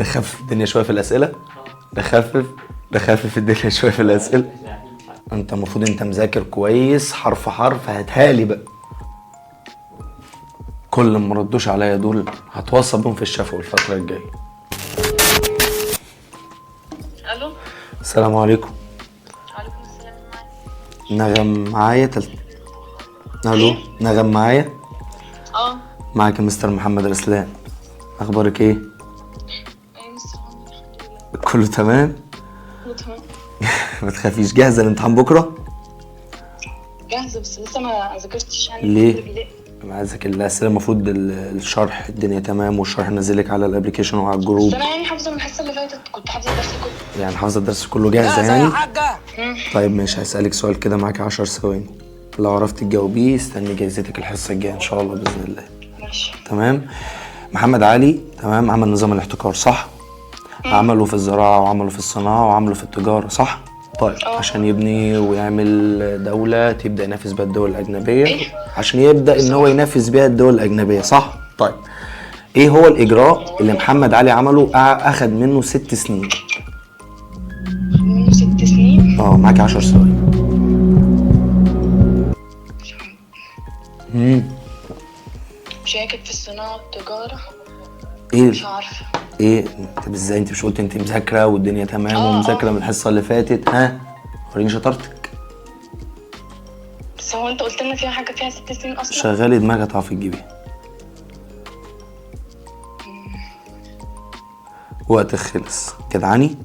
نخفف الدنيا شوية في الاسئله. نخفف نخفف الدنيا شوية في الاسئله. انت المفروض انت مذاكر كويس، حرف حرف هاتهالي بقى. كل ما ردوش عليا دول هتوصى بيهم في الشفوي الفترة الجايه. الو. السلام عليكم. وعليكم السلام. معاك. نغم معايا الو، نغم معايا؟ اه. معاك يا مستر محمد رسلان، اخبارك ايه؟ ايه مستر محمد، الحمد لله. كله تمام؟ كله تمام. ما تخافيش، جاهزة الامتحان بكره؟ جاهزة بس لسه ما ذاكرتش يعني. ليه؟ انا عايزك الاسئله، المفروض الشرح الدنيا تمام، والشرح نازلك على ال application وعلى بس الجروب. انا يعني حافظة من الحصة اللي فاتت، كنت حافظة الدرس كله. يعني حافظه الدرس كله، جاهزة يعني؟ طيب ماشي، هسألك سؤال كده، معاك 10 ثواني، لو عرفت تجاوبيه استني جايزتك الحصة الجاية ان شاء الله باذن الله. ماشي. تمام. محمد علي تمام عمل نظام الاحتكار، صح؟ عمله في الزراعة وعمله في الصناعة وعمله في التجارة، صح؟ طيب عشان يبني ويعمل دولة تبدأ ينافس بيها الدول الأجنبية. إيه؟ عشان يبدأ إن هو ينافس بيها الدول الأجنبية، صح؟ طيب إيه هو الإجراء اللي محمد علي عمله أخد منه 6 سنين؟ منه 6 سنين؟ اه، معاك 10 ثواني. مش عارفة. امم مش هي كانت في الصناعة والتجارة؟ ايه؟ مش عارفة. ايه؟ طب ازاي انت مش قلت انت مذاكرة والدنيا تمام ومذاكره من الحصة اللي فاتت؟ ها، وريني شطارتك. بس هو انت قلت لنا فيها حاجة فيها 6 سنين اصلا. شغالي دماغك هتعرفي تجيبيها. وقت خلص، جدعاني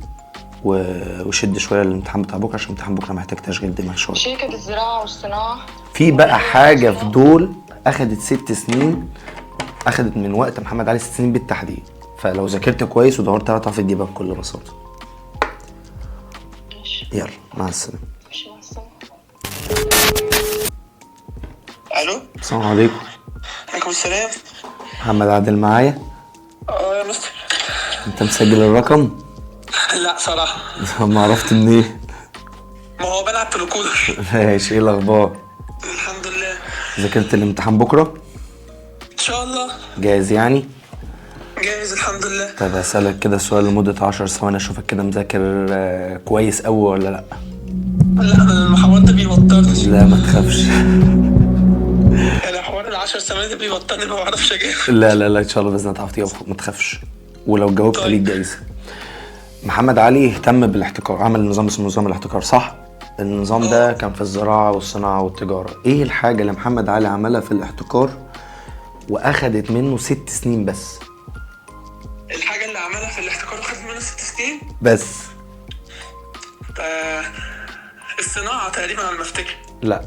وشد شوية الامتحان بتاع بكره، عشان امتحان بكره محتاج تشغيل دماغ شوية. مش هي كانت الزراعة والصناعة؟ في بقى حاجة في دول اخدت 6 سنين، اخدت من وقت محمد علي 6 سنين بالتحديد، فلو ذاكرت كويس ودورت هتعرفي تجيبها بكل بساطة. ماشي. يلا مع السلامه. ماشي، مع السلامة. الو. السلام عليكم. عليكم السلام. محمد عادل معايا؟ اه يا مستر. انت مسجل الرقم؟ لا صراحة. ما عرفت منين؟ ما هو بلعب في الكولر. ماشي، ايه الاخبار؟ الحمد لله. ذاكرت الامتحان بكره؟ ان شاء الله. جاهز يعني؟ جاهز الحمد لله. طب هسألك كده سؤال لمدة 10 ثواني، اشوفك كده مذاكر كويس قوي ولا لا. لا، انا الحوار ده بيوترني. لا ما تخافش. انا حوار ال10 ثواني ده بيوترني، ما بعرفش اجاوب. لا لا لا، ان شاء الله باذن الله تعرف تجاوب، ما تخافش، ولو جاوبت طيب. ليك جايزة. محمد علي اهتم بالاحتكار، عمل نظام اسمه نظام الاحتكار، صح؟ النظام ده كان في الزراعة والصناعة والتجارة. ايه الحاجة اللي محمد علي عملها في الاحتكار واخدت منه 6 سنين بس؟ الحاجة اللي عملها في الاحتكار وخدت منه 6 سنين؟ بس. آه، الصناعة تقريبا على ما افتكر. لا.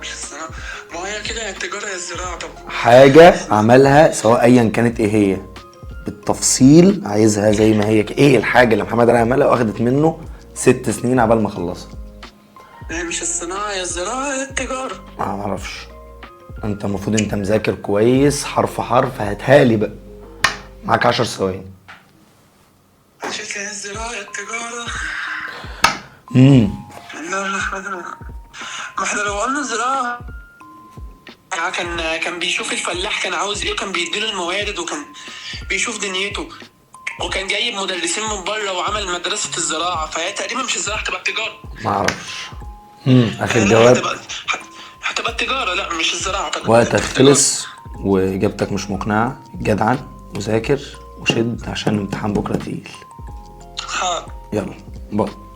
مش الصناعة؟ ما هي كده يا التجارة يا الزراعة. طب حاجة عملها، سواء ايا كانت ايه هي بالتفصيل، عايزها زي ما هي. ايه الحاجة اللي محمد علي عملها واخدت منه 6 سنين عبال ما خلصها؟ هي مش الصناعة، يا الزراعة يا التجارة. ما اعرفش، انت المفروض انت مذاكر كويس، حرف حرف هاتهالي بقى، معاك 10 ثواني. عشان يا الزراعة يا التجارة. لا لا، ما احنا لو قلنا الزراعة يعني كان بيشوف الفلاح كان عاوز ايه، وكان بيديله الموارد، وكان بيشوف دنيته، وكان جايب مدرسين من بره وعمل مدرسة الزراعة، فهي تقريبا مش الزراعة، هتبقى التجارة. ما اعرفش. اخر لا، جواب. هتبقى التجارة، لا مش الزراعة أعتقد. وقتك خلص واجابتك مش مقنعة. جدعا وذاكر وشد عشان الامتحان بكرة تقيل. حاضر. يلا bye.